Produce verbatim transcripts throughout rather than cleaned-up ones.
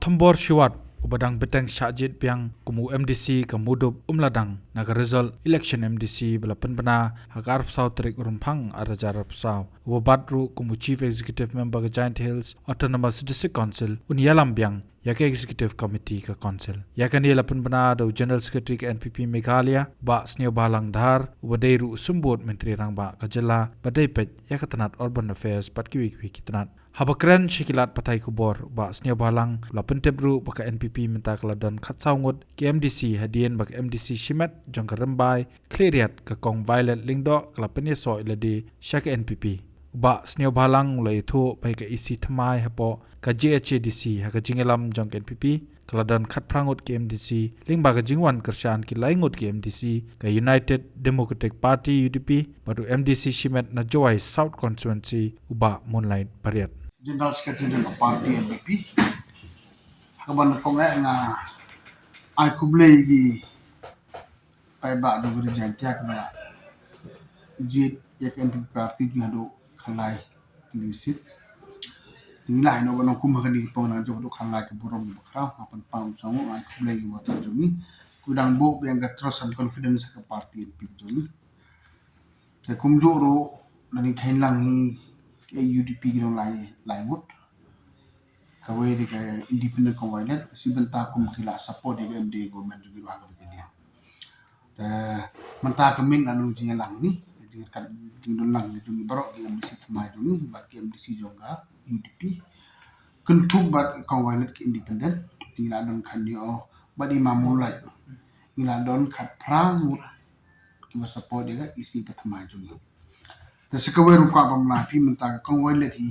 Thombor Shiwat, uba dang bteng shah jied biang kum u M D C ka Mawdup, um la dang na ka result election M D C ba la pynbna ha ka arphew saw tarik u Rymphang ar hajar arphew saw. Uba bat ruh kum u Chief Executive Member ka Jaintia Hills Autonomous District Council, un ïalam biang ïa ka Executive Committee ka Council. Ïa kane la pynbna da u General Secretary ka N P P Meghalaya, Bah Sniawbhalang Dhar, uba dei ruh u Symbud Myntri Rangbah ka jylla ba dei peit ïa ka tnat Urban Affairs bad kiwei kiwei ki tnat. Haba kren sha ki lad pathai khubor, Bah Sniawbhalang u la pyntip ruh ba ka N P P mynta ka la don khatsaw ngut ki M D C, hadien ba ka M D C shimet jong ka Rymbai Khliehriat, ka Kong Violet Lyngdoh, ka la pynïasoh ïa lade sha ka N P P. U Bah Sniawbhalang u la ïathuh ba ïa ka E C thymmai hapoh ka J H A D C, ha ka jingïalam jong ka N P P, ka la don khatphra ngut ki M D C, lyngba ka jingwan kyrshan ki lai ngut ki M D C ka United Democratic Party, U D P, bad u M D C shimet na Jowai South Constituency, u Bah Moonlight Pariat. General Secretary jong ka party N P P, ha kaba nyngkong eh nga ai khublei ïa ki paidbah jong ka ri Jaintia kiba la jied ïa ka N P P party jong ngi haduh khatlai tylli seat. Te ngi la ïoh ban ong kum ha kane ka por nang jong haduh khatlai ka burom ba khraw, nga pynpaw sngewbha, nga ai khublei ïa ki voter jong ngi kiba dang buh biang ka trust and confidence ha ka party N P P jong ngi. Te kumjuh ruh, lada ngi kheiñ lang hi, ka U D P ki don lai, lai ngut. Kawei dei ka independent Kong Violet, shi bynta kum ki la support ïa ka M D A government jong ngi ruh ha kawei ka liang. Te mynta ka miet la long jingïalang ni, jingïalang, jingdon lang jong ngi baroh ki M D C thymmai jong ngi bad ki M D C jong ka U D P. Kynthup bad Kong Violet ki independent, ngi la don khatñiew, bad i Ma Moonlight, ngi la don khatphra ngut kiba support ïa ka E C ba thymmai jong ngi. Te sa kawei ruh kwah ban ong ïa phi, mynta ka Kong Violet hi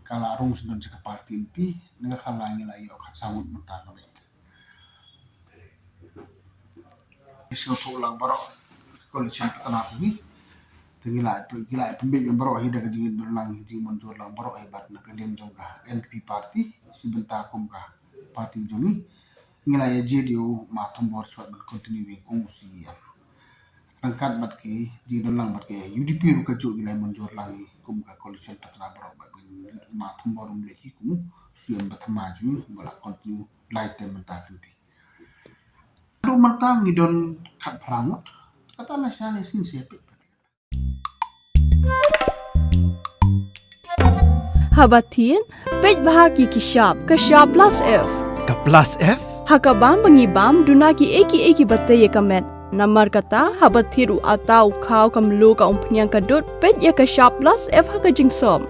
ka la rung sdang sha ka party N P, na ka khatlai ngi la ïoh khatsaw ngut mynta ka miet. Ngi sngewthuh lang baroh ka coalition partner jong ngi. Te ngi la, ngi la pynbeit baroh hi da ka jingdon lang, jingmynjur lang baroh hi bad na ka liang jong ka N P P party, shi bynta kum ka party jong ngi. Ngi la ïa jied ïa u Ma Thombor Shiwat ban continue being kum u C E M. Ryngkat bad ki jingdon lang bad ka U D P ruh kajuh ngi la mynjur lang hi kum ka coalition partner baroh bad u Ma Thombor um leh hi kum u C E M ba thymmai jong ngi, ba la continue lai term mynta kynti. Haduh mynta ngi don khatphra ngut. Kata la shah leh shisien sha peit. Haba thied, peit bha ïa ki shap, ka shap plus F. Ka plus F? Ha ka bam ba ngi bam, duna kiei kiei kiba tei ïa ka met. Namar kata, haba thied u atta, u khaw, ka mluh, ka umphniang, ka dud, peit ïa ka shap plus F ha ka jingsop.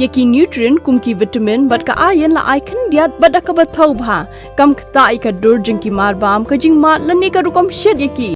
Ïa ki nutrient kum ki vitamin bad ka iron la ai khyndiat bad da kaba thaw bha. Kam ktah ïa ka dur jong ki marbam, ka jingmad lane ka rukom shet ïa ki.